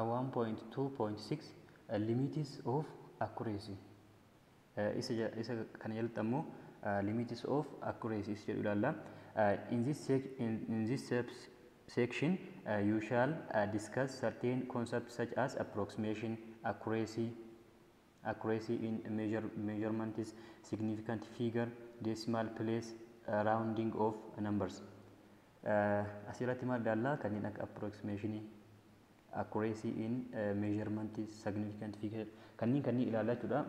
1.2.6 Limits of accuracy. Isa kana jalatti ammoo limits of accuracy isa jedhu ilaalla. In this section you shall discuss certain concepts such as approximation, accuracy in measurements, significant figure, decimal place, rounding of numbers. Asirratti maal ilaalla? Kanneen akka approximation, accuracy in measurement, significant figure, kanneen ilaalla jechuudha.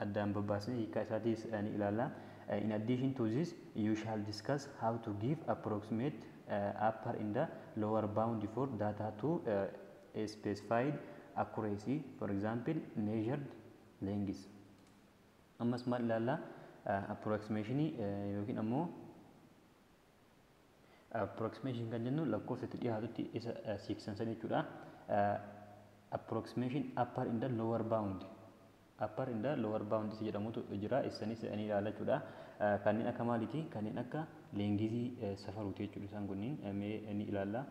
Addaan babbaasnee hiikkaa isaatiis ni ilaalla. In addition to this, you shall discuss how to give approximate upper and the lower bound for data to a specified accuracy, for example, measured length. Ammas maal ilaalla? Approximation yookiin ammoo approximation kan jennu lakkoofsa itti dhiyaatutti isa siiqsan san jechuudha. Approximation upper and the lower bound. Upper and the lower bound isa jedhamutu jira, isanis ni ilaalla jechuudha. Kanneen akka maaliiti? Kanneen akka lengthii safaruuti jechuudha isaan kunniin mee ni ilaalla.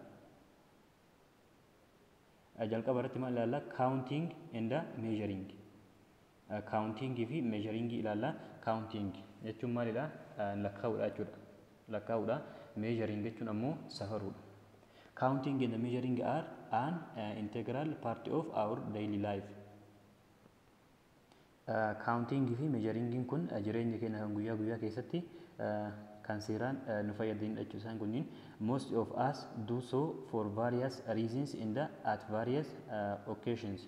Jalqaba irratti maal ilaalla? Counting and measuring. Counting fi measuring ilaalla. Counting jechuun maalidha? Lakkaa'uudha jechuudha. Lakkaa'uudha. Measuring jechuun ammoo safaruudha. Counting and measuring are an integral part of our daily life. Counting fi measuring kun jireenya keenya kan guyyaa guyyaa keessatti kan seeraan nu fayyadanidha jechuudha isaan kunniin. Most of us do so for various reasons in the at various occasions.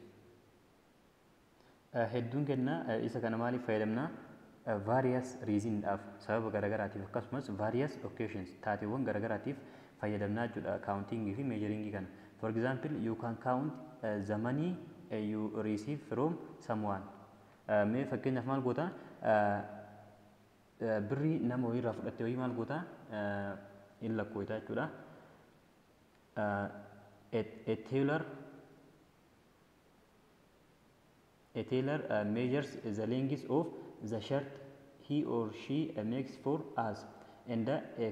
Hedduun keenya isa kana maaliif fayyadamna? Various reasonidhaaf, sababa garagaraatiif, akkasumas various occasions, taateewwan garagaraatiif fayyadamnaa jechuudha counting fi measuring kana. For example, you can count the money you receive from someone. Mee fakkeenyaaf maal goota? Birrii nama wayiirraa fudhatte wayii maal goota? In lakkoofta jechuudha. A tailor measures the length of the shirt he or she makes for us, and a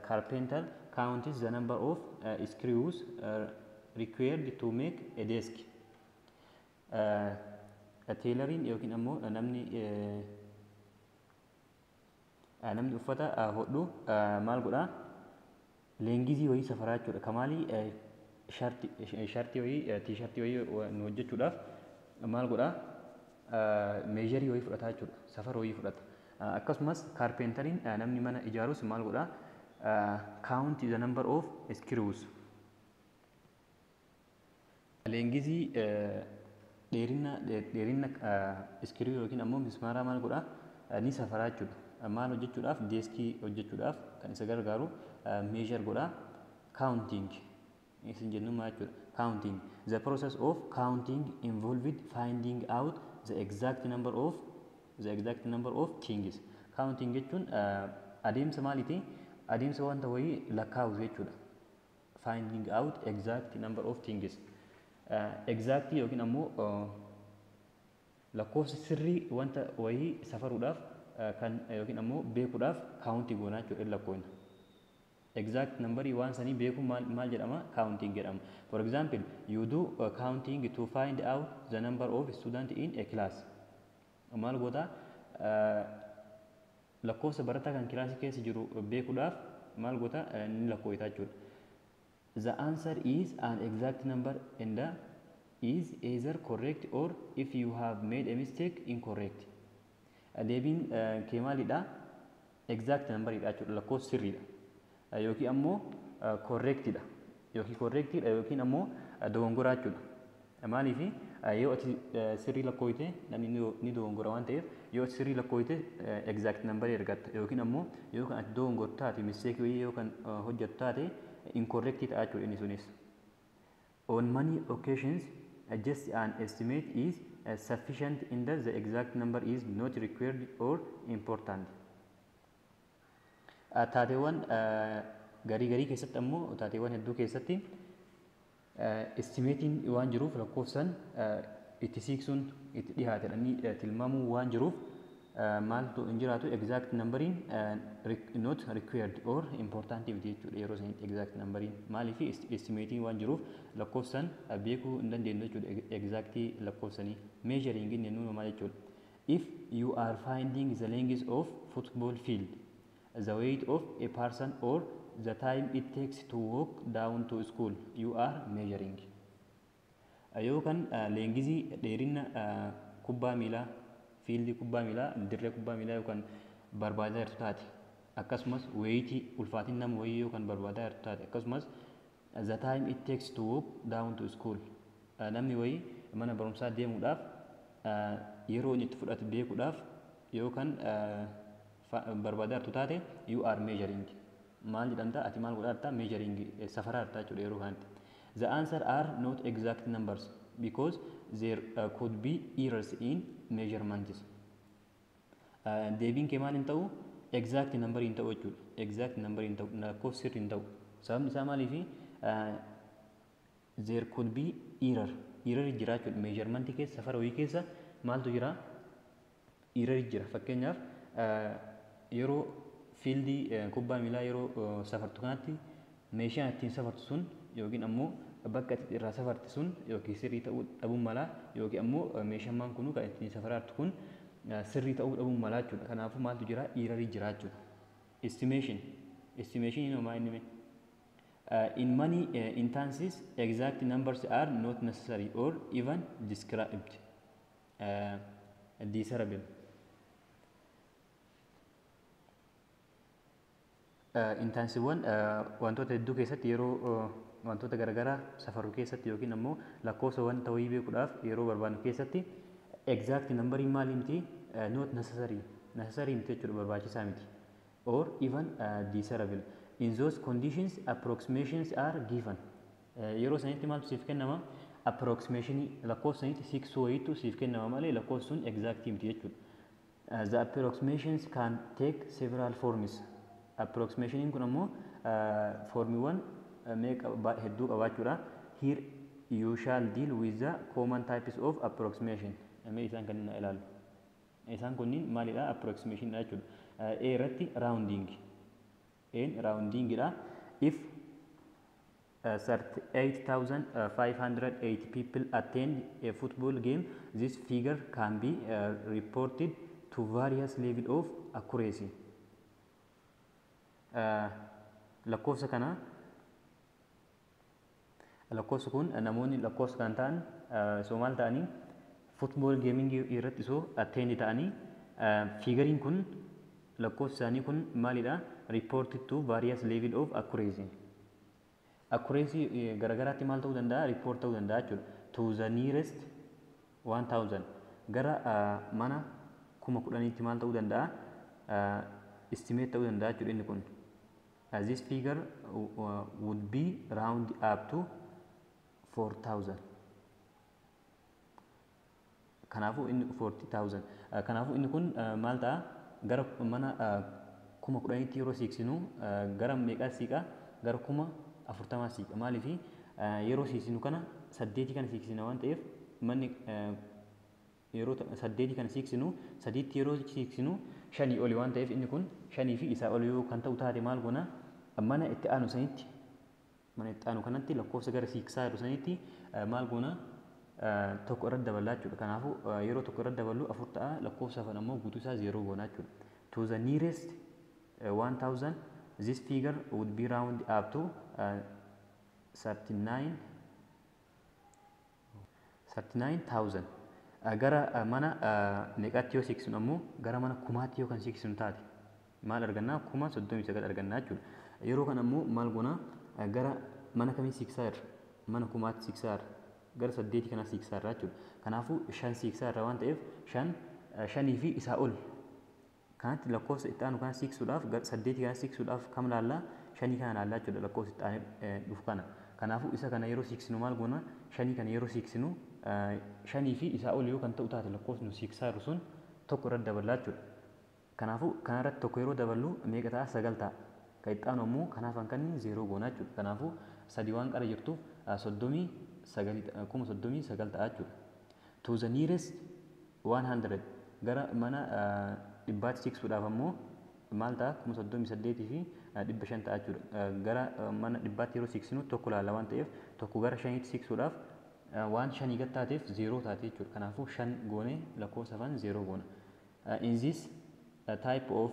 carpenter counts the number of screws required to make a desk. Tailoriin yookiin ammoo namni uffata hodhu maal godhaa? Lengthii wayii safaraa jechuudha. Kamaalii shirtii wayii, T-shirtii wayii nu hojjechuudhaaf maal godhaa? Measurii wayii fudhataa jechuudha. Safara wayii fudhata. Akkasumas carpenteriin, namni mana ijaarus maal godhaa? Count the number of screws. Lengthii, dheerina screw yookiin ammoo mismaaraa maal godhaa? Ni safaraa jechuudha. Maal hojjechuudhaaf? Deskii hojjechuudhaaf kan isa gargaaru measure godhaa. Counting isin jennu maal jechuudha? Counting. The process of counting involved finding out the exact number of things. Counting jechuun adeemsa maaliiti? Adeemsa wanta wayii lakkaa'u jechuudha. Finding out exact number of things. Exact yookiin ammoo lakkoofsa sirrii wanta wayii safaruudhaaf kan yookiin ammoo beekuudhaaf count goonaa jechuudha, lakkoofna. Exact numberii waan sanii beekuun maal jedhama? Counting jedhama. For example, you do counting to find out the number of student in a class. Maal goota? Lakkoofsa barataa kan kilaasii keessa jiru beekuudhaaf maal goota? Ni lakkoofta jechuudha. The answer is an exact number and is either correct or, if you have made a mistake, incorrect. Deebiin kee maalidha? Exact numberidha jechuudha, lakkoofsa sirriidha. Yookiin ammoo correctidha. Yookiin correctidha yookiin ammoo dogongoraa jechuudha. Maaliif? Yoo ati sirrii lakkoofte namni ni dogongora waan ta'eef, yoo ati sirrii lakkoofte exact number argatta, yookiin ammoo yoo kan ati dogongortu taate, mistake wayii yoo kan hojjettu taate, incorrect ta'a jechuudha inni sunis. On many occasions, just an estimate is sufficient in that the exact number is not required or important. Taateewwan garii garii keessatti ammoo, taateewwan hedduu keessatti estimateiin waan jiruuf, lakkoofsan itti siiqsuun itti dhiyaatedhanii tilmaamuu waan jiruuf maaltu hin jiraatu exact numberiin not required or important miti jechuudha yeroo sanitti exact numberiin maaliif estimating waan jiruuf lakkoofsan beekuu hin dandeenyu jechuudha exactly lakkoofsanii. Measuring inni jennuun maal jechuudha? If you are finding the length of football field, the weight of a person or the time it takes to walk down to school, you are measuring. Yookaan leengizii dheerina kubbaa miilaa, fiildii kubbaa miilaa, dirree kubbaa miilaa yookaan barbaadaa jirtu taate, akkasumas weeyitii ulfaatina nama wayii yookaan barbaadaa jirtu taate, akkasumas the time it takes to walk down to school, namni wayii mana barumsaa deemuudhaaf yeroo inni itti fudhatu beekuudhaaf yookaan barbaadaa jirtu taate, you are measuring. Maal jedhamta ati maal godhaa jirta? Measuring safaraa jirta jechuudha yeroo kanatti. The answer are not exact numbers because there could be errors in measurements. Deebiin kee maal hin ta'u? Exact number hin ta'u jechuudha. Exact number hin ta'u, lakkoofsi sirrii hin ta'u. Sababni isaa maaliifi? There could be error. Error jira jechuudha. Measurement keessa safara wayii keessa maaltu jira? Error jira. Fakkeenyaaf yeroo fiildii kubbaa miilaa yeroo safartu kanatti meeshaan ittiin safartu sun yookiin ammoo bakka itti irraa safarte sun yookiin sirrii ta'uu dhabuun mala yookiin ammoo meeshaan kunuu kan ittiin safartu kun sirrii ta'uu dhabuun mala jechuudha. Kanaafuu maaltu jira? Error jira jechuudha. Estimation. Estimation inni maal inni mee? In many instances, exact numbers are not necessary or even described. Desirable. Instansiiwwan wantoota hedduu keessatti yeroo wantoota garaagaraa safaruu keessatti yookiin ammoo lakkoofsa wanta wayii beekuudhaaf yeroo barbaadnu keessatti exact numberiin maali miti? Not necessary. Necessary miti jechuudha, barbaachisaa miti. Or even desirable. In those conditions, approximations are given. Yeroo sanitti maaltu siif kennama? Approximationii lakkoofsa sanitti siqsuu wayiitu siif kennama malee lakkoofsi sun exact miti jechuudha. The approximations can take several forms. Approximationiin kun ammoo formiiwwan meeqa hedduu qabaachuudha. Here you shall deal with the common types of approximation. Mee isaan kanneen ilaallu. Isaan kunniin maalidha? Approximation jechuudha. A irratti rounding. N rounding dha. If 38,580 people attend a football game, this figure can be reported to various level of accuracy. Lakkoofsa kana lakkoofsa kun namoonni lakkoofsa kan ta'an osoo maal ta'anii football gaming irratti osoo attend ta'anii figuriin kun lakkoofsi isaanii kun maalidha? Reported to various level of accuracy. Accuracy garagaraatti maal ta'uu danda'a? Report ta'uu danda'a jechuudha. To the nearest 1000 gara mana 10,000tti maal ta'uu danda'a? Estimate ta'uu danda'a jechuudha inni kun. This figure would be round up to 4000. Kanaafuu inni 40,000. Kanaafuu inni kun maal ta'a? Gara mana 10,000tti yeroo siiqsinu gara meeqaa siiqa? Gara 40,000 siiqa. Maaliif yeroo siiqsinu kana 8 kana siiqsina waan ta'eef manni yeroo 8 kana siiqsinu 3tti yeroo siiqsinu 5 oli waan ta'eef inni kun 5 fi isaa ol yoo kan ta'u taate maal goona? Mana itti aanu sanitti mana itti aanu kanatti lakkoofsa gara siiqsaa jiru sanitti maal goona? Tokko irratti daballaa jechuudha. Kanaafuu yeroo tokko irratti daballu 4 ta'a, lakkoofsa hafan ammoo guutuu isaa 0 goona jechuudha. To the nearest 1000 this figure would be round up to 39,000. Gara mana meeqaatti yoo siiqsinu ammoo gara mana kumaatti yoo kan siiqsinu taate maal argannaa? 39,000 argannaa jechuudha. Yeroo kan ammoo maal goona? Gara mana kamii siiqsaa jirra? Mana kumaatti siiqsaa jirra. Gara 8 kanaa siiqsaa jirra jechuudha. Kanaafuu 5 siiqsaa jirra waan ta'eef 5 fi isaa ol kanatti lakkoofsa itti aanu kana siiqsuudhaaf 8 kana siiqsuudhaaf kam laallaa? 5 kana laallaa jechuudha lakkoofsa itti aanee dhufu kana. Kanaafuu isa kana yeroo siiqsinu maal goona? 5 kana yeroo siiqsinu 5 fi isaa ol yoo kan ta'u taate lakkoofsi nu siiqsaa jiru sun tokko irratti daballaa jechuudha. Kanaafuu kana irratti tokko yeroo daballu meeqa ta'a? 9 ta'a. Kan itti aanu ammoo kanaaf hanqanni 0 goona jechuudha. Kanaafuu 3 waan qara jirtuuf 39, 39,000 ta'a jechuudha. To the nearest 100 gara mana dhibbaatti siqsuudhaaf ammoo maal ta'a? 38,500 ta'a jechuudha. Gara mana dhibbaatti yeroo siqsinu tokko laalla waan ta'eef tokko gara shaniitti siqsuudhaaf waan shanii gad taateef zeeroo taate jechuudha. Kanaafuu shan goonee lakkoofsa afaan zeeroo goona. In this type of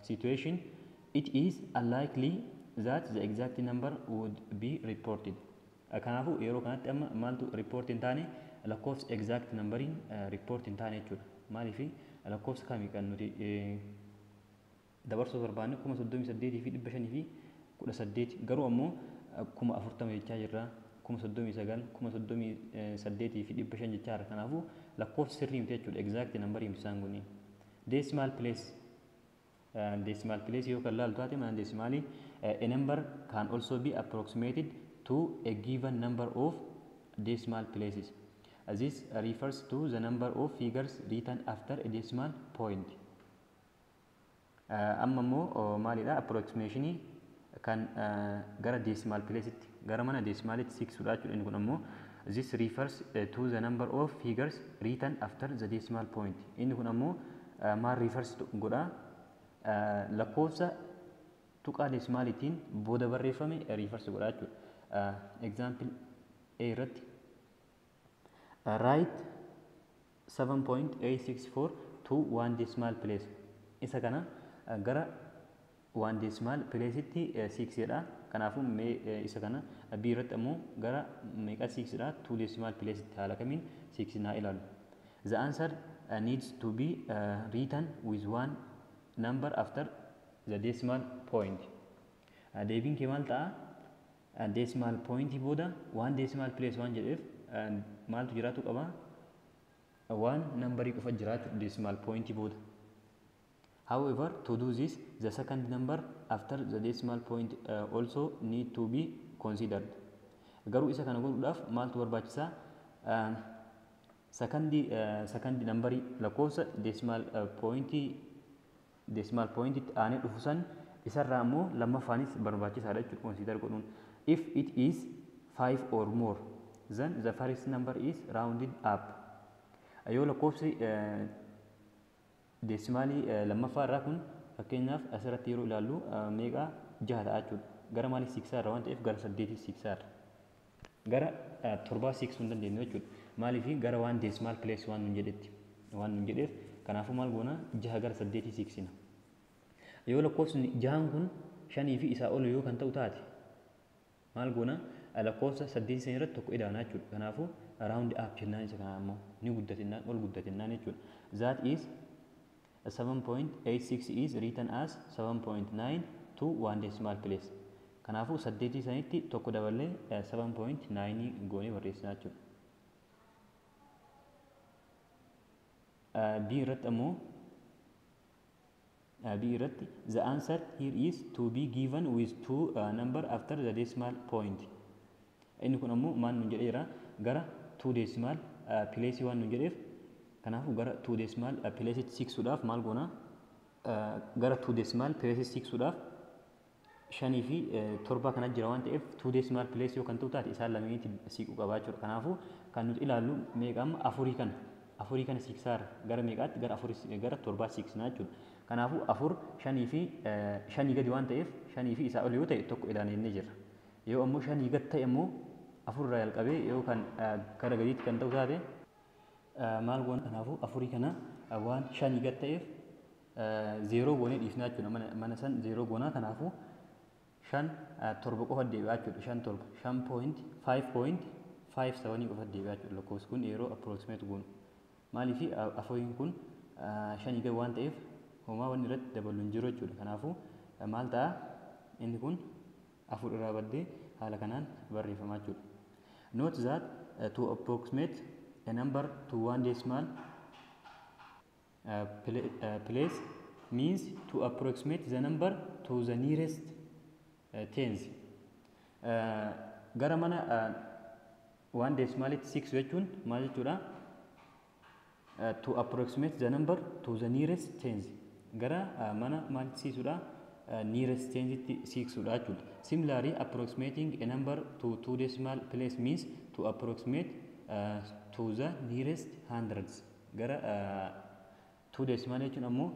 situation, it is unlikely that the exact number would be reported. Kanaafuu yeroo kanatti amma maaltu report hin taane? Lakkoofsa exact numberiin report hin taane jechuudha. Maaliif? Lakkoofsa kamii kan nuti dabarsuu barbaanne? 38,518, garuu ammoo 40,000 jechaa jirra. 39,000, 38,500 jechaa jirra. Kanaafuu lakkoofsa sirrii miti jechuudha. Exact numberii miti isaan kunniin. Decimal place. Decimal place yoo kan laaltu taate, mana decimaalii, a number can also be approximated to a given number of decimal places. This refers to the number of figures written after a decimal point. Amma immoo maalidha? Approximationii kan gara decimal place'itti, gara mana decimaalitti siqsuudha jechuudha. Inni kun ammoo this refers to the number of figures written after the decimal point. Inni kun ammoo maal refers godha? Lakkoofsa tuqaa decimaalitiin booda barreeffame refers godha jechuudha. Example A irratti, write 7.864 to one decimal place. Isa kana gara one decimal place'itti siqsedha. Kanaafuu mee isa kana B irratti ammoo gara meeqa siqsedha? Two decimal place'itti haala kamiin siqsinaa ilaalu. The answer needs to be written with one number after the decimal point. Deebiin kee maal ta'a? Decimal point booda one decimal place waan jedheef maaltu jiraatu qaba? One numberii qofa jiraatu decimal point booda. However, to do this, the second number after the decimal point also need to be considered. Garuu isa kana godhuudhaaf maaltu barbaachisaa? Second numberii lakkoofsa decimal point itti aanee dhufu san isarraa ammoo lammaffaanis barbaachisaadha jechuudha consider godhuun. If it is 5 or more, then the first number is rounded up. Yoo lakkoofsi deesimaalii lammaffaa irraa kun, fakkeenyaaf asirratti yeroo ilaallu, meeqa? Jaha ta'a jechuudha. Gara maalii siiqsaa irra waan ta'eef gara saddeetii siiqsaa irra. Gara torbaa siiqsuu hin dandeenyu jechuudha. Maaliif? Gara one decimal place waan nun jedheef. Kanaafuu maal goona? Jaha gara saddeetii siiqsina. Yoo lakkoofsni jahan kun shanii fi isaa ol yoo kan ta'u taate, maal goona? Lakkoofsa saddeetii san irratti tokko idaana jechuudha. Kanaafuu round up jennaan. Isa kana ammoo ni guddatinnaan, ol guddatinnaan jechuudha. That is, 7.86 is written as 7.9 to one decimal place. Kanaafuu saddeetii sanitti tokko daballee 7.9 goonee barreessina jechuudha. B irratti ammoo, B irratti, the answer here is to be given with two number after the decimal point. Inni kun ammoo maal nun jedheera? Gara two decimal place waan nun jedheef, kanaafuu gara two decimal place siqsuudhaaf maal goona? Gara two decimal place siqsuudhaaf shanii fi torba kana jira waan ta'eef, two decimal place yoo kan ta'u taate isaan lameenitti siquu qabaa jechuudha. Kanaafuu kan nuti ilaallu meeqa amma? Afurii kana siqsaarra gara meeqaatti? Gara afurii, gara torbaa siqsinaa jechuudha. Kanaafuu afur shanii fi shanii gadi waan ta'eef, shanii fi isaa ol yoo ta'e tokko ilaalennee jirra. Yoo ammoo shanii gad ta'e ammoo, afur irraa jalqabee yoo kan gara gadiitti kan ta'u taate maal goona? Kanaafuu afurii kana waan shanii gad ta'eef zeeroo goonee dhiifnaa jechuudha. Mana san zeeroo goonaa. Kanaafuu shan torba qofa deebi'aa jechuudha. Shan torba 5.5.57 qofa deebi'aa jechuudha lakkoofsi kun yeroo approximate goonu. Maaliif? Afuriin kun shanii gad waan ta'eef homaa wanni irratti dabalu hin jiru jechuudha. Kanaafuu maal ta'a? Inni kun afur irraa baddee haala kanaan barreeffamaa jechuudha. Note that to approximate a number to one decimal place means to approximate the number to the nearest tens. Gara mana one decimalitti siqsu jechuun maal jechuudha? To approximate the number to the nearest tens. Gara mana maalitti siqsuudha? Nearest tensitti siqsuudha jechuudha. Similarly, approximating a number to two decimal place means to approximate to the nearest hundreds. Gara Two decimal jechuun ammoo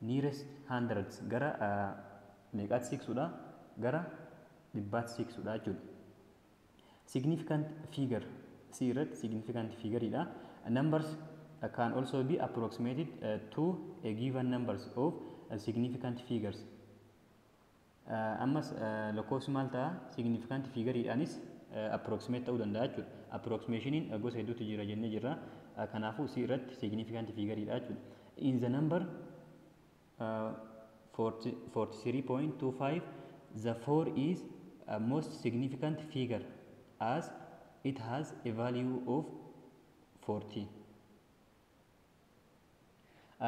nearest hundreds, gara meeqaatti siqsuudha? Gara 100tti siqsuudha jechuudha. Significant figure, C irratti significant figureidha. Numbers can also be approximated to a given numbers of significant figures. Ammas lakkoofsi maal ta'a? Significant figureidhaanis approximate ta'uu danda'a jechuudha. Approximationiin gosa hedduutu jira jennee jirra. Kanaafuu C irratti significant figureidha jechuudha. In the number 43.25, the 4 is a most significant figure as it has a value of 40.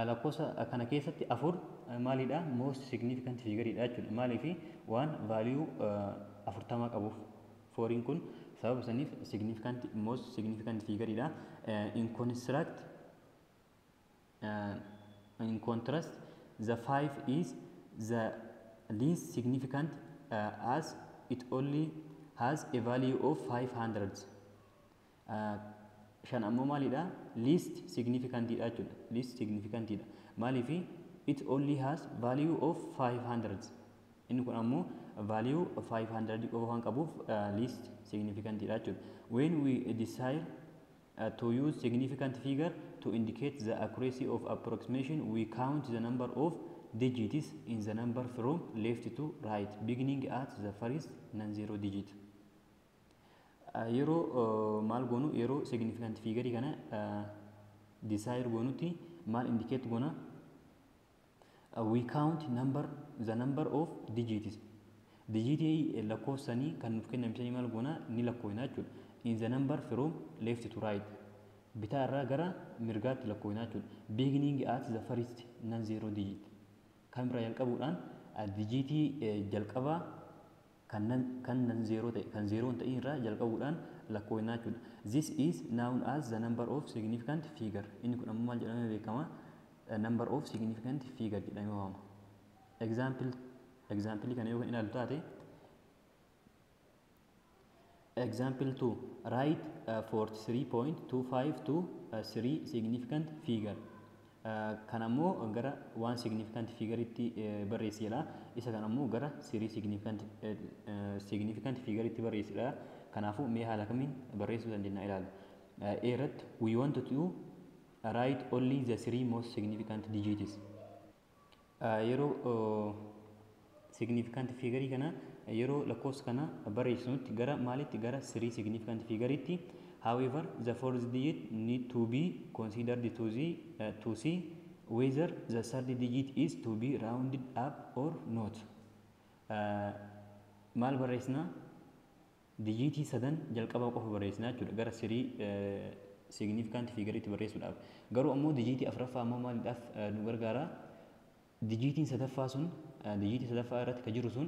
Lakkoofsa kana keessatti 4 maalidha? Most significant figureidha jechuudha. Maaliifi? Waan value 40 qabuuf fouriin kun sababa saniif significant, most significant figureidha. In contrast, the 5 is the least significant as it only has a value of 500. 5 ammoo maalidha? Least significantidha jechuudha. Least significantidha. Maaliifi? It only has value of 500. Inni kun ammoo value 500 qofa waan qabuuf least significantidha jechuudha. When we desire to use significant figure to indicate the accuracy of approximation, we count the number of digits in the number from left to right, beginning at the first non-zero digit. Yeroo maal goonu, yeroo significant figure kana desire goonutti maal indicate goona? We count number the number of digits, digitii lakkoofsanii kan nuuf kenname maal goona? Ni lakkoofna jechuudha. In the number from left to right, bitaa irraa gara mirgaatti lakkoofna jechuudha. Beginning at the first non zero digit, kan biraa jalqabuudhaan digitii jalqabaa kan non zero ta'e, kan zero hin ta'in irraa jalqabuudhaan lakkoofna jechuudha. This is known as the number of significant figure. Inni kun ammoo maal jedhamee beekama? Number of significant figure jedhamee waamama. Example kana yoo kan ilaallu taate, example 2, write 43.25 to 3 significant figure. Kan ammoo gara one significant figure'itti barreessi jedha. Isa kan ammoo gara three significant figure'itti barreessidha. Kanaafuu mee haala kamiin barreessuu dandeenya ilaalu. A irratti we want to write only the three most significant digits. Yeroo significant figure kana, yeroo lakkoofsa kana barreessinutti gara maalitti? Gara three significant figure'itti. However, the fourth digit need to be considered to see whether the third digit is to be rounded up or not. Maal barreessina? Digitii sadan jalqabaa qofa barreessina jechuudha gara three significant figure'itti barreessuudhaaf. Garuu ammoo digitii afuraffaa ammoo maaliidhaaf nu gargaara? Digitiin sadaffaa sun, digitii sadaffaa irratti kan jiru sun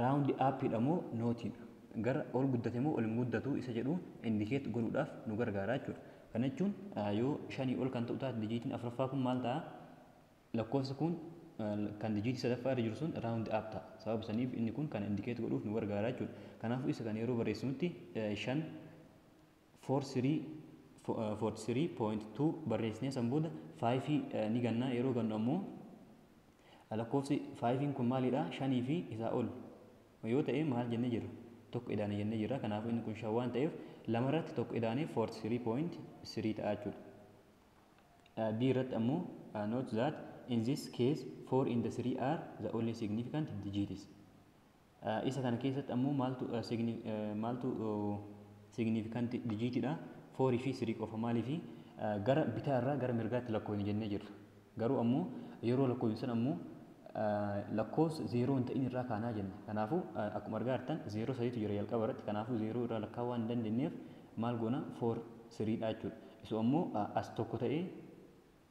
round upidha moo notiidha? Gara ol guddate moo ol hin guddatu isa jedhu indicate godhuudhaaf nu gargaara jechuudha. Kana jechuun yoo 5 ol kan ta'u taate digitiin afuraffaa kun maal ta'a? Lakkoofsi kun kan digitii sadaffaa irra jiru sun round up ta'a. Sababa saniif inni kun kan indicate godhuuf nu gargaara jechuudha. Kanaafuu isa kan yeroo barreessinutti 5 4 3 43.2 barreessinee san booda 5 ni ganna. Yeroo gannu ammoo lakkoofsi 5 kun maalidha? 5 fi isaa ol yoo ta'e maal jennee jirra? 1 idaane jennee jirra. Kanaafuu inni kun 5 waan ta'eef 2 irratti 1 idaanee 43.3 ta'a jechuudha. B irratti ammoo note that in this case 4 and the 3 are the only significant digits. Isa kana keessatti ammoo maaltu significant digitidha? 4 fi 3 qofa. Maaliifi? Gara bitaa irraa gara mirgaatti lakkoofne jennee jirra. Garuu ammoo yeroo lakkoofne sana ammoo lakkoofsa zeeroo hin ta'in irraa kaanaa jenne. Kanaafuu akkuma argaa jirtan zeeroo sadiitu jira jalqaba irratti. Kanaafuu zeeroo irraa lakkaa'uu waan hin dandeenyeef maal goona? 4 3dha jechuudha. Isu ammoo as 1 ta'ee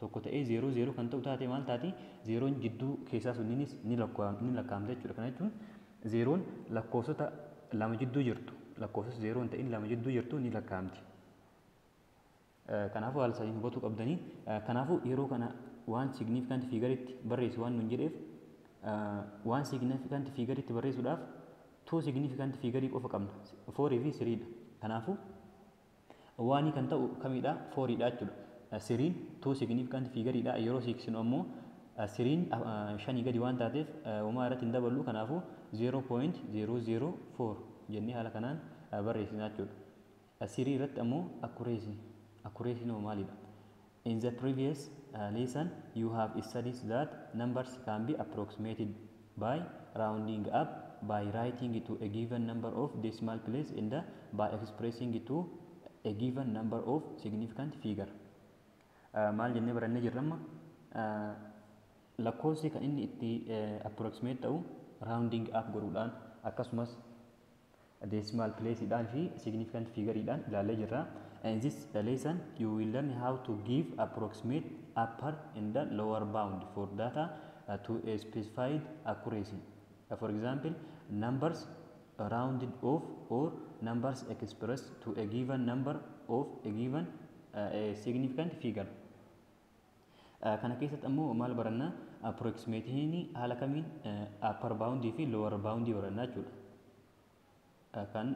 1 ta'ee zeeroo zeeroo kan ta'u taate maal taati? Zeeroon jidduu keessaa sunniinis ni lakkaa'amte jechuudha. Kana jechuun zeeroon lakkoofsota lama jidduu jirtu, lakkoofsota zeeroo hin ta'in lama jidduu jirtu ni lakkaa'amti. Kanaafuu haala sadiin hubatuu qabdanii. Kanaafuu yeroo kana waan significant figure'itti barreessu waan nun jedheef, waan significant figure'itti barreessuudhaaf two significant figure qofa qabna, fourii fi threedha. Kanaafuu oneii kan ta'u kamidha? Fouriidha jechuudha. Threen two significant figureidha. Yeroo siiqsinu ammoo threen shanii gadi waan taateef homaa irratti hin daballu. Kanaafuu 0.004 jennee haala kanaan barreessina jechuudha. Three irratti ammoo accuracy. Accuracy noo maalidha? In the previous lesson you have studied that numbers can be approximated by rounding up, by writing to a given number of decimal place and by expressing to a given number of significant figure. Maal jennee barannee jirra amma? Lakkoofsi kan inni itti approximate ta'u rounding up godhuudhaan, akkasumas decimal placeidhaan fi significant figureidhaan ilaallee jirra. In this lesson you will learn how to give approximate upper and the lower bound for data to a specified accuracy. For example, numbers rounded off or numbers expressed to a given number of a given a significant figure. Kana keessatti ammoo maal barannaa? Approximatiin haala kamiin upper boundii fi lower boundii barannaa jechuudha. Kan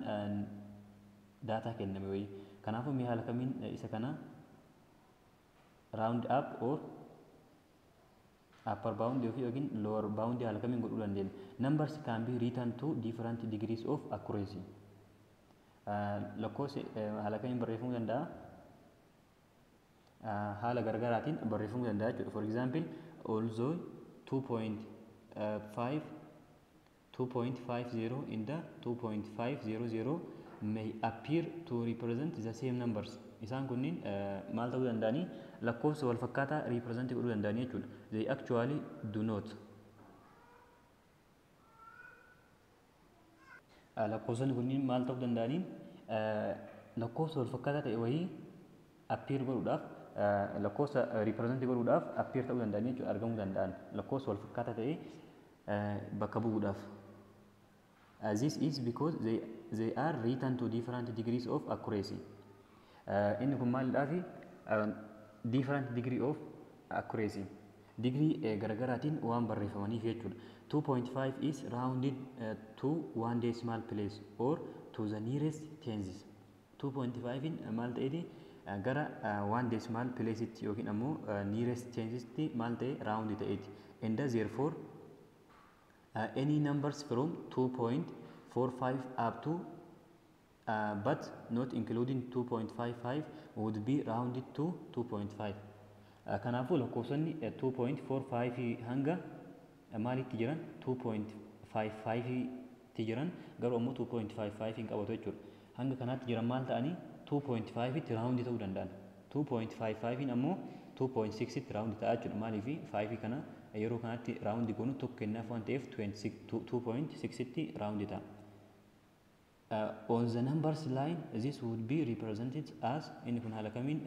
daataa kenname wayii. Kanaafuu mee haala kamiin isa kana round up or upper bound yookiin lower bound haala kamiin godhuu dandeenya? Numbers can be written to different degrees of accuracy. Lakkoofsi haala kamiin barreeffamuu danda'a? Haala garaagaraatiin barreeffamuu danda'a jechuudha. For example, although 2.5 2.50 in the 2.500 may appear to represent the same numbers. Isaan kunniin maal ta'uu danda'anii? Lakkoofsa wal fakkaataa represent godhuu danda'anii jechuudha. They actually do not. Lakkoofsonni kunniin maal ta'uu danda'anii? Lakkoofsa wal fakkaataa ta'e wayii appear godhuudhaaf, lakkoofsa represent godhuudhaaf appear ta'uu danda'anii jechuudha, argamuu danda'an lakkoofsa wal fakkaataa ta'e bakka bu'uudhaaf. This is because they are written to different degrees of accuracy. Inni kun maalidhaafi? Different degree of accuracy. Degree garagaraatiin waan barreeffamaniif jechuudha. 2.5 is rounded to one decimal place or to the nearest tenths. 2.5 in maal ta'eeti? Gara one decimal place'itti yookiin ammoo nearest tenths'tti maal ta'e? Round ta'eeti. And therefore any numbers from 2.45 up to but not including 2.55 would be rounded to 2.5. Kanaafuu lakkoofsonni 2.45 hanga maalitti jiran? 2.55 tti jiran, garuu ammoo 2.55 hin qabatu jechuudha. Hanga kanaatti jiran maal ta'anii? 2.5 tti round ta'uu danda'an. 2.55 ammoo 2.6 tti round ta'a jechuudha. Maaliif? 5 kana yeroo kanatti round goonu tokko kennaaf waan ta'eef 2.6 tti round ta'a. On the numbers line this would be represented as, inni kun haala kamiin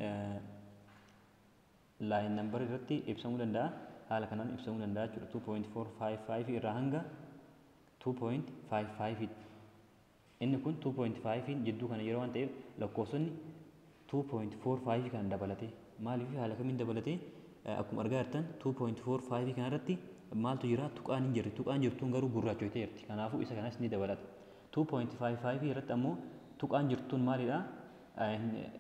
line number irratti ibsamuu danda'a? Haala kanaan ibsamuu danda'a jechuudha. 2.455 irraa hanga 2.55. Inni kun 2.5 jidduu kana yeroo waan ta'eef lakkoofsonni 2.45 kana dabalate. Maaliif, haala kamiin dabalate? Akkuma argaa jirtan 2.45 kana irratti maaltu jira? Tuqaan hin jirre. Tuqaan jirtuun garuu gurraachotee jirti. Kanaafuu isa kanas ni dabalata. 2.55 irratti ammoo tuqaan jirtuun maalidha?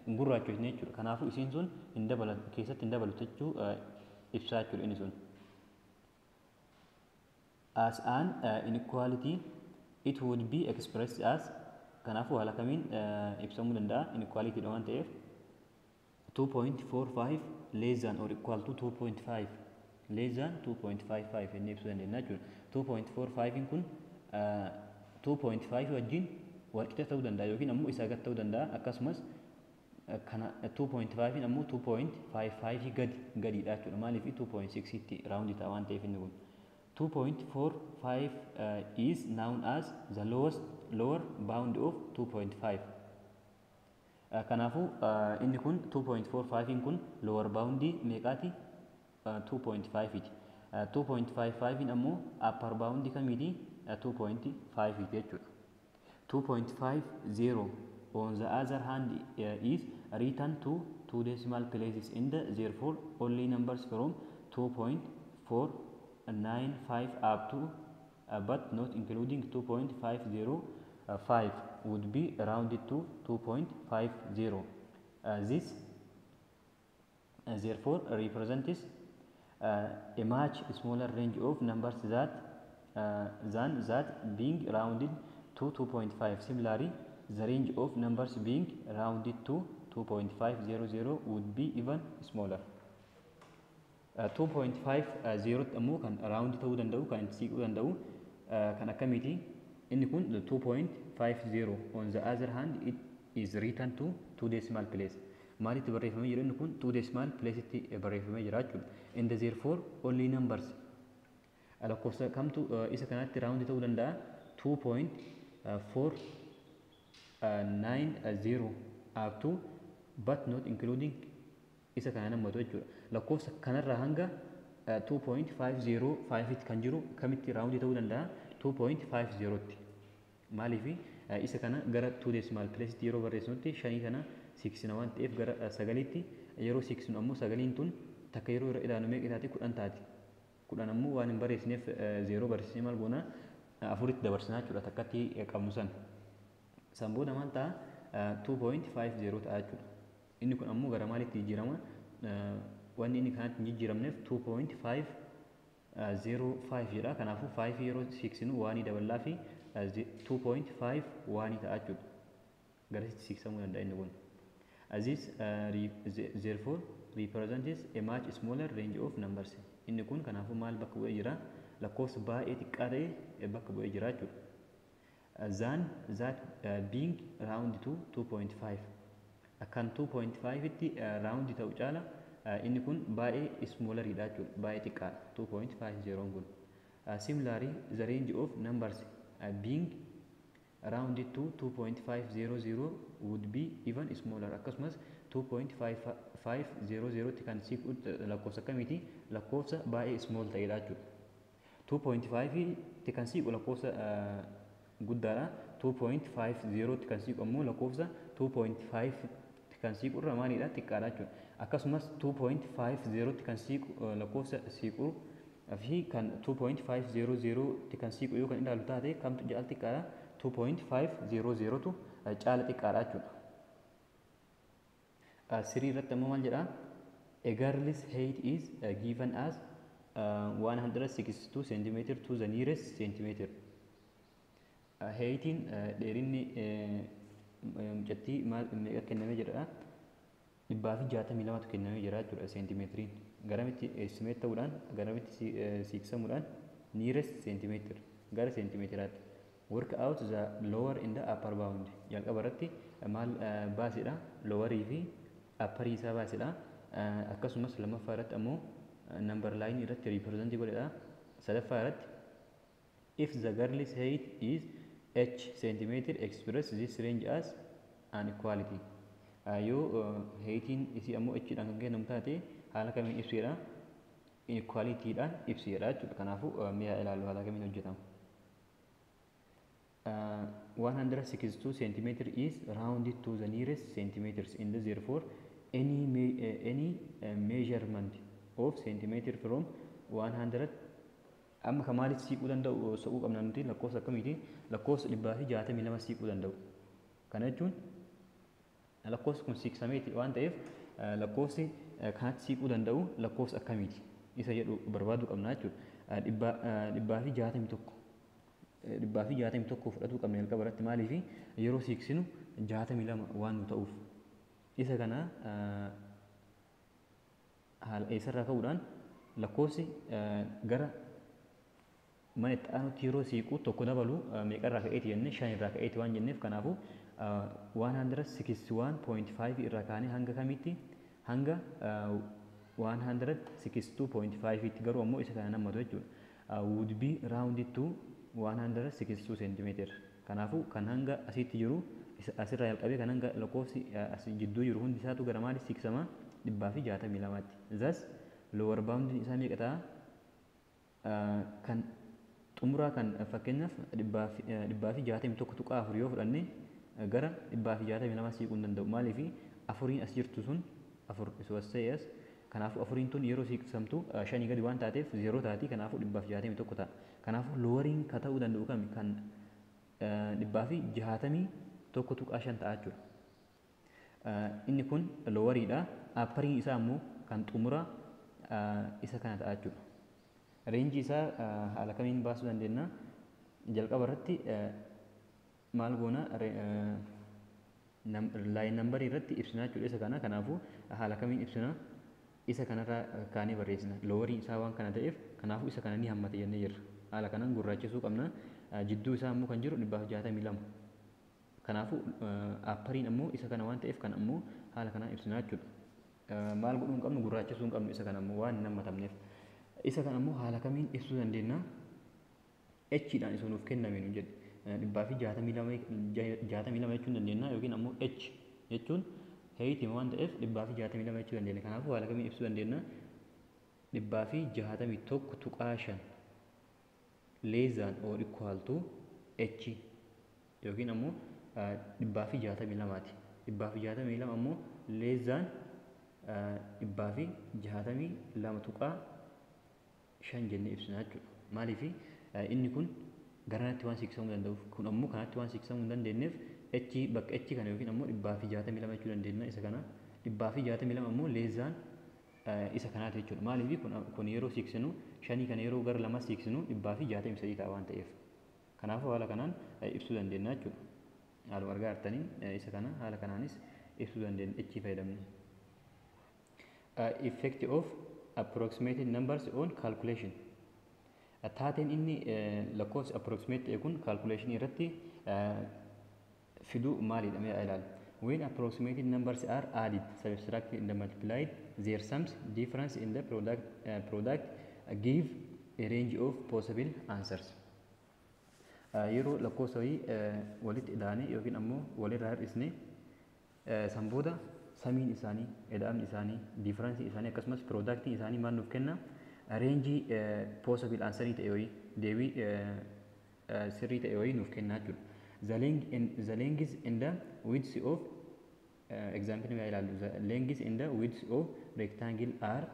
Hin gurraachofne jechuudha. Kanaafuu isiin sun hin dabalatu, keessatti hin dabalatu jechuu ibsaa jechuudha inni sun. As an inequality it would be expressed as, kanaafuu haala kamiin ibsamuu danda'a? Inequality dha waan ta'eef 2.45 less than or equal to 2.5 less than 2.55 jennee ibsuu dandeenya jechuudha. 2.45 kun 2.5 wajjin walqixa ta'uu danda'a yookiin ammoo isaa gad ta'uu danda'a. Akkasumas kana 2.5 ammoo 2.55 gadi gadiidha jechuudha. Maaliif? 2.6 tti round ta'a waan ta'eef inni kun. 2.45 is known as the lowest lower bound of 2.5. Kanaafuu inni kun 2.45 kun lower bound meeqaati? 2.5 ti. 2.55 ammoo upper bound kamiiti? 2.5 jechuudha. 2.50 on the other hand is written to two decimal places in the therefore only numbers from 2.495 up to but not including 2.505 would be rounded to 2.50. This Therefore represents a much smaller range of numbers that than that being rounded to 2.5. Similarly, the range of numbers being rounded to 2.500 would be even smaller. 2.50 ammoo kan round ta'uu danda'u, kan itti siquu danda'u kan akkamiiti? Inni kun 2.50, on the other hand, it is written to two decimal place. Maalitti barreeffamee jira inni kun? Two decimal place itti barreeffamee jira jechuudha. And therefore only numbers, lakkoofsa kamtu isa kanatti round ta'uu danda'a? 2.490 up to but not including, isa kana nammatu jechuudha. Lakkoofsa kanarraa hanga 2.505 tti kan jiru kamitti round ta'uu danda'a? 2.50 tti. Maaliif? Isa kana gara 2 decimal place tti yeroo barreessinutti shanii kana siiksina waan ta'eef, gara sagaliitti yeroo siiksinu ammoo sagaliin tun takka yeroo irra ilaanu meeqa taati? 10 taati. 10 ammoo waan hin barreessineef zeeroo barreessinee maal goona? Afuritti dabarsinaa jechuudha takkatti qabnu san. San booda maal ta'a? 2.50 ta'a jechuudha. Inni kun ammoo gara maalitti jijjiirama? Wanni inni kanatti hin jijjiiramneef 2.505 jedha. Kanaafuu 5 yeroo siiksinu waanii daballaa fi 2.5 waanii ta'a jechuudha. Garasitti siiksamuu danda'a inni kun. This therefore represents a much smaller range of numbers. Inni kun kanaafuu maal bakka bu'ee jira? Lakkoofsa baay'ee xiqqaa ta'e bakka bu'ee jira jechuudha. Than that being round to 2.5. Kan 2.5 tti round ta'u caala inni kun baay'ee smalleriidha jechuudha. Baay'ee xiqqaadha 2.50 kun. Similarly, the range of numbers being rounded to 2.500 would be even smaller. Akkasumas 2.500 tti kan siqu lakkoofsa akkamiiti? Lakkoofsa baay'ee small ta'edha jechuudha. 2.5 tti kan siqu lakkoofsa guddaadha. 2.50 tti kan siqu ammoo lakkoofsa 2.5 tti kan siqu irra maalidha? Xiqqaadha jechuudha. Akkasumas 2.50 tti kan siqu lakkoofsa siqu fi kan 2.500 tti kan siqu yoo kan ilaalu taate, kamtu caala xiqqaadha? 2.500 tu caala xiqqaadha jechuudha. Sirii irratti ammoo maal jedhaa? A girl's height is given as 162 centimeter to the nearest centimeter. Heightiin, dheerinni mucattii maal meeqa kennamee jira? 162tu kennamee jira jechuudha seentimeetiriin. Garamitti estimate ta'uudhaan, garamitti siiqsamuudhaan? Nearest centimeter, gara seentimeetiraatti. Work out the lower and the upper bound. Jalqaba irratti maal baasedha? Lowerii fi upperii isaa baasedha. Akkasumas lammaffaa irratti ammoo number line irratti represent godhedha. Sadaffaa irratti, if the girl's height is h centimeter, express this range as an equality. Yoo heightiin isii ammoo h dhaan kan kennamu taate haala kamiin ibsuudha? Inequalityidhaan ibsuudha jechuudha. Kanaafuu mi'a ilaallu haala kamiin hojjetama. 162 centimeter is rounded to the nearest centimeters in the therefore any measurement of centimeter from 100. Amma kan maaliif siiquu danda'u soquu qabna nuti? Lakkoofsa akkamiiti? Lakkoofsa 162 siiquu danda'u. Kana jechuun lakkoofsi kun siiqsameeti waan ta'eef, lakkoofsi kanatti siiquu danda'u lakkoofsa akkamiiti isa jedhu barbaaduu qabna jechuudha. 161, 161 fudhatuu qabna jalqaba irratti. Maaliif? Yeroo siiqsinu 62 waan nu ta'uuf. Isa kana haala eessarraa ka'uudhaan lakkoofsi gara mana itti aanutti yeroo siiqu tokko dabalu meeqarraa ka'eeti jenne? Shan irraa ka'eeti waan jenneef, kanaafuu 161.5 irraa kaanee hanga kamitti? Hanga 162.5 tti. Garuu ammoo isa kana nammatu jechuudha. Would be rounded to 162 centimeter. Kanaafuu kan hanga asitti jiru, asirraa jalqabee kan hanga lakkoofsi as jidduu jiru hundi isaatu gara maali siiqsama? 162tti. Thus lower bound isaa meeqa ta'a? Kan xumuraa kan fakkeenyaaf 161.4 yoo fudhanne gara 162 siiquu hin danda'u. Maaliif? Afuriin as jirtu sun afur isoo as ta'e as, kanaafuu afuriin tun yeroo siiqsamtu shanii gadi waan taateef zeeroo taati. Kanaafuu 161 ta'a. Kanaafuu loweriin ka ta'uu danda'u kami? Kan 161.5 ta'a jechuudha. Inni kun loweriidha. Upperiin isaa ammoo Kan xumura isa kana ta'a jechuudha. Range isaa haala kamiin baasuu dandeenya? Jalqaba irratti maal goona? Line number irratti ibsina jechuudha isa kana. Kanaafuu haala kamiin ibsina? Isa kanarraa kaanee barreessina. Loweriin isaa waan kana ta'eef, kanaafuu isa kana ni hammata jennee jirra. Haala kanaan gurraachisuu qabna. Jidduu isaa immoo kan jiru 162. Kanaafuu upperiin ammoo isa kana waan ta'eef, kan ammoo haala kanaan ibsina jechuudha. Maal godhuu hin qabnu? Gurraachisuu hin qabnu isa kana ammoo, waan hin hammatamneef. Isa kana ammoo haala kamiin ibsuu dandeenya? H dhaan isa nuuf kenname nu jedhe. 162 jechuun dandeenya, yookiin ammoo H jechuun heightii waan ta'eef 162 jechuu dandeenya. Kanaafuu haala kamiin ibsuu dandeenya? 161.5 less than or equal to H yookiin ammoo 162ti. 162 ammoo less than 162.5 jennee ibsina jechuudha. Maaliif? Inni kun garanatti waan siiqsamuu danda'uuf, kun ammoo kanatti waan siiqsamuu hin dandeenyeef, H bakka H kana yookiin ammoo 162 jechuu dandeenya isa kana. 162 ammoo less than isa kanaati jechuudha. Maaliif? Kun yeroo siiqsinu, shanii kana yeroo gara lama siiqsinu, 163 ta'a waan ta'eef. Kanaafuu haala kanaan ibsuu dandeenya jechuudha. Haaluma argaa jirtaniin isa kana haala kanaanis ibsuu dandeenya H fayyadamne. Effect of approximated numbers on calculation. Taateen inni lakkoofsi approximate ta'e kun calculation irratti fiduu maalidha? Mee ilaali. When approximated numbers are added, subtracted and multiplied, their sums difference in the product give a range of possible answers. Yeroo lakkoofsa wayii walitti idaane yookiin ammoo walirraa hir'isne, san booda sumiin isaanii, ida'amni isaanii, differenceiin isaanii, akkasumas productiin isaanii maal nuuf kenna? Range possible answerii ta'e wayii, deebii sirrii ta'e wayii nuuf kenna jechuudha. The length and the width of example mee ilaallu. The length and the width of rectangle are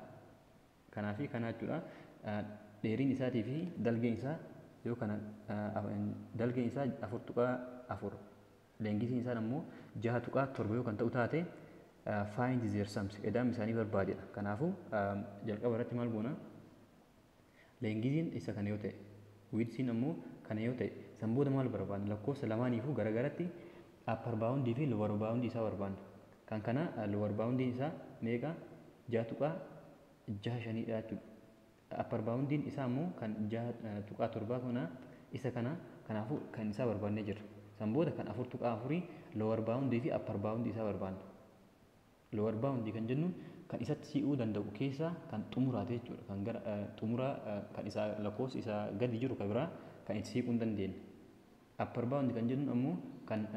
kanaa fi kana jechuudha. Dheeriin isaatii fi dalgeen isaa yoo kana, dalgeen isaa 4.4, lengthiin isaa ammoo 6.7 yoo kan ta'u taate, find their sums, ida'ama isaanii barbaadedha. Kanaafuu jalqaba irratti maal goona? Lengthiin isa kana yoo ta'e, widthiin ammoo kana yoo ta'e, san booda maal barbaadna? Lakkoofsa lamaaniifuu garagaratti upper boundii fi lower boundii isaa barbaadna. Kan kana lower boundiin isaa meeqa? 6.65dha jechuudha. Upper boundiin isaa ammoo kan 6.7 kana, isa kana. Kanaafuu kan isaa barbaannee jirra. San booda kan 4.4 lower boundii fi upper boundii isaa barbaanna. Lower boundii kan jennu kan isatti si'uu danda'u keessaa kan xumuraate jechuudha. Kan gara xumuraa, kan isaa lakkoofsi isaa gadi jiru kan biraa kan itti siquu hin dandeenye. Upper bound kan jennu ammoo kan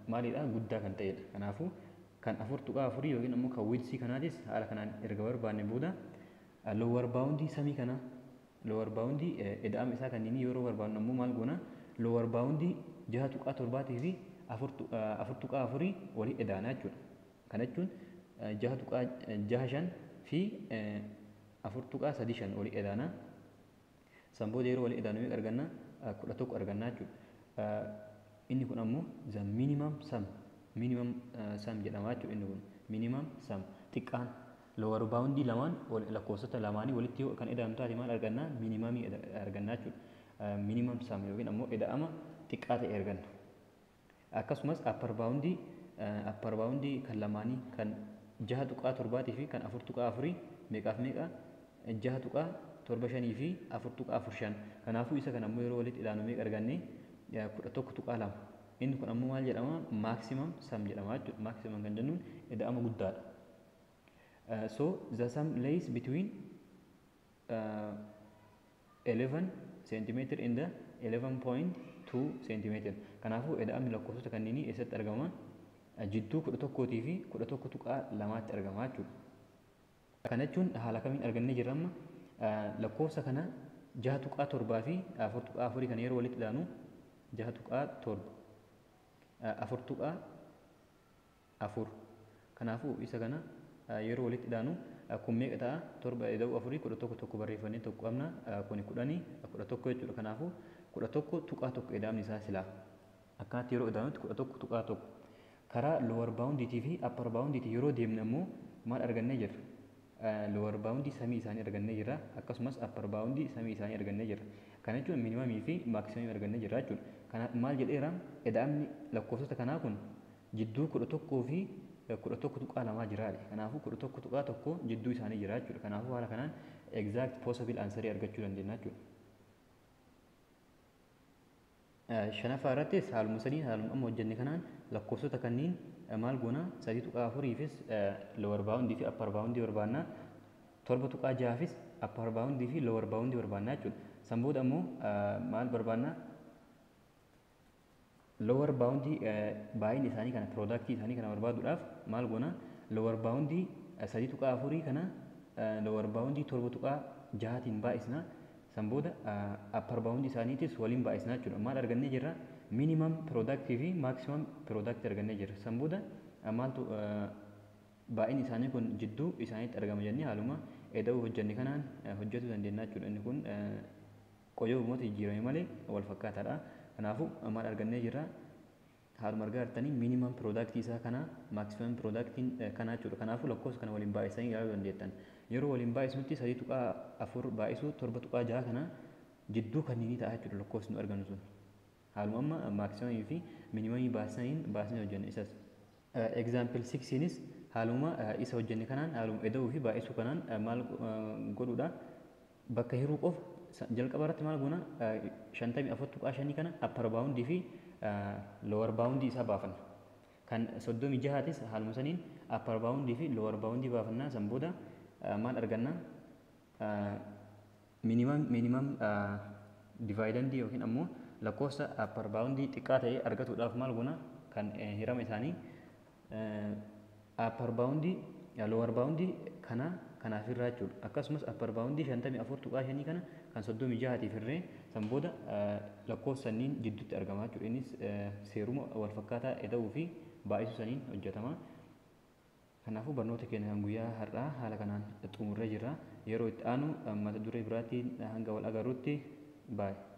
maalidha? Guddaa kan ta'edha. Kanaafuu kan 4.4 yookiin ammoo kan widthii kanaatis haala kanaan erga barbaanne booda, lower boundii sumii kana, lower boundii ida'ama isaa kanneen yeroo barbaannu ammoo maal goona? Lower boundii 6.7 fi 4.4 walii ida'ana jechuudha. Kana jechuun 6.65 fi 4.35 walii ida'ana. San booda yeroo walii ida'anu meeqa arganna? 11 arganna jechuudha. Inni kun ammoo the minimum sum, minimum sum jedhama jechuudha. Inni kun minimum sum xiqqaan lower boundii lamaan, lakkoofsota lamaanii walitti yoo kan ida'amu taate, maal arganna? Minimumii arganna jechuudha. Minimum sum yookiin ammoo ida'ama xiqqaa ta'e arganna. Akkasumas upper boundii kan lamaanii, kan 6.7 fi kan 4.4, meeqaaf meeqa? 6.75 fi 4.45. Kanaafuu isa kana ammoo yeroo walitti ilaanu meeqa arganne? 11.2. Inni kun ammoo maal jedhama? Maximum sum jedhama jechuudha. Maximum kan jennuun ida'ama guddaadha. So the sum lays between 11 centimeter and the 11.2 centimeter. Kanaafuu ida'amni lakkoofsota kanneenii eessatti argama? Jidduu 11 fi 11.2tti argama jechuudha. Kana jechuun haala kamiin argannee jirra amma? Lakkoofsa kana 6.7 fi 4.4 kana yeroo walitti ilaanu, 6.7, 4.4. Kanaafuu isa kana yeroo walitti ilaanu kun meeqa ta'a? Torba ida'uu afurii 11, tokko barreeffannee tokko qabna, kuni 10, 11 jechuudha. Kanaafuu 11.1 ida'amni isaa silaa akkanatti yeroo ida'anutti 11.1. Karaa lower boundiitii fi upper boundiitii yeroo deemne ammoo maal argannee jirra? Lower boundii sumii isaanii argannee jirra. Akkasumas upper boundii sumii isaanii argannee jirra. Kana jechuun minimumii fi maximumii argannee jirra jechuudha. Kana maal jedheera? Ida'amni lakkoofsota kanaa kun jidduu 11 fi 11.2 jira. Kanaafuu 11.1 jidduu isaanii jira jechuudha. Kanaafuu haala kanaan exact possible answer argachuu dandeenya jechuudha. Shanaffaa irrattis haaluma sadiin, haaluma amma hojjenne kanaan lakkoofsota kanneen maal goona? 3.4fis lower boundii fi upper boundii barbaanna. 7.6fis upper boundii fi lower boundii barbaanna jechuudha. San booda ammoo maal barbaanna? Lower boundii baay'ina isaanii kana, productii isaanii kana barbaaduudhaaf maal goona? Lower boundii 3.4 kana lower boundii 7.6tiin baay'isna. San booda upper boundii isaaniitis waliin baay'isna jechuudha. Maal argannee jirra? Minimum productii fi maximum productii argannee jirra. San booda maaltu baay'inni isaanii kun jidduu isaaniitti argama jennee haaluma eda'uu hojjenne kanaan hojjetuu dandeenya jechuudha. Inni kun qoyyoo jijjiirame malee wal fakkaataadha. Kanaafuu maal argannee jirra? Haaluma argaa jirtanii minimum productii isaa kana, maximum productiin kana jechuudha. Kanaafuu lakkoofsa kana waliin baay'isanii ilaaluu dandeettan. Yeroo waliin baay'isnutti 3.4 baay'isuu 7.6 kana jidduu kanneenii ta'a jechuudha lakkoofsi nu argannu sun. Haaluma amma maximumii fi minimumii baasaniin baasnee hojjenne isas. Example 6nis haaluma isa hojjenne kanaan, haaluma eda'uu fi baay'isuu kanaan maal godhuudha? Bakka hiruu qofa. Jalqaba irratti maal goona? 54.5 kana upper boundii fi lower boundii isaa baafanna. Kan 36tis haaluma saniin upper boundii fi lower boundii baafannaa. San booda maal arganna? Minimum dividendii yookiin ammoo lakkoofsa upper boundii xiqqaa ta'e argatuudhaaf maal goona? Kan hirama isaanii upper boundii lower boundii kana kanaaf irraa jechuudha. Akkasumas upper boundii 54.5 kana kan 36tiif irree, san booda lakkoofsa sanniin jidduutti argama jechuudha. Innis seeruma wal fakkaataa eda'uu fi baay'isuu saniin hojjetama. Kanaafuu barnoota keenya kan guyyaa har'aa haala kanaan xumurree jirra. Yeroo itti aanu mata duree biraatiin hanga wal agarrutti, baay'ee.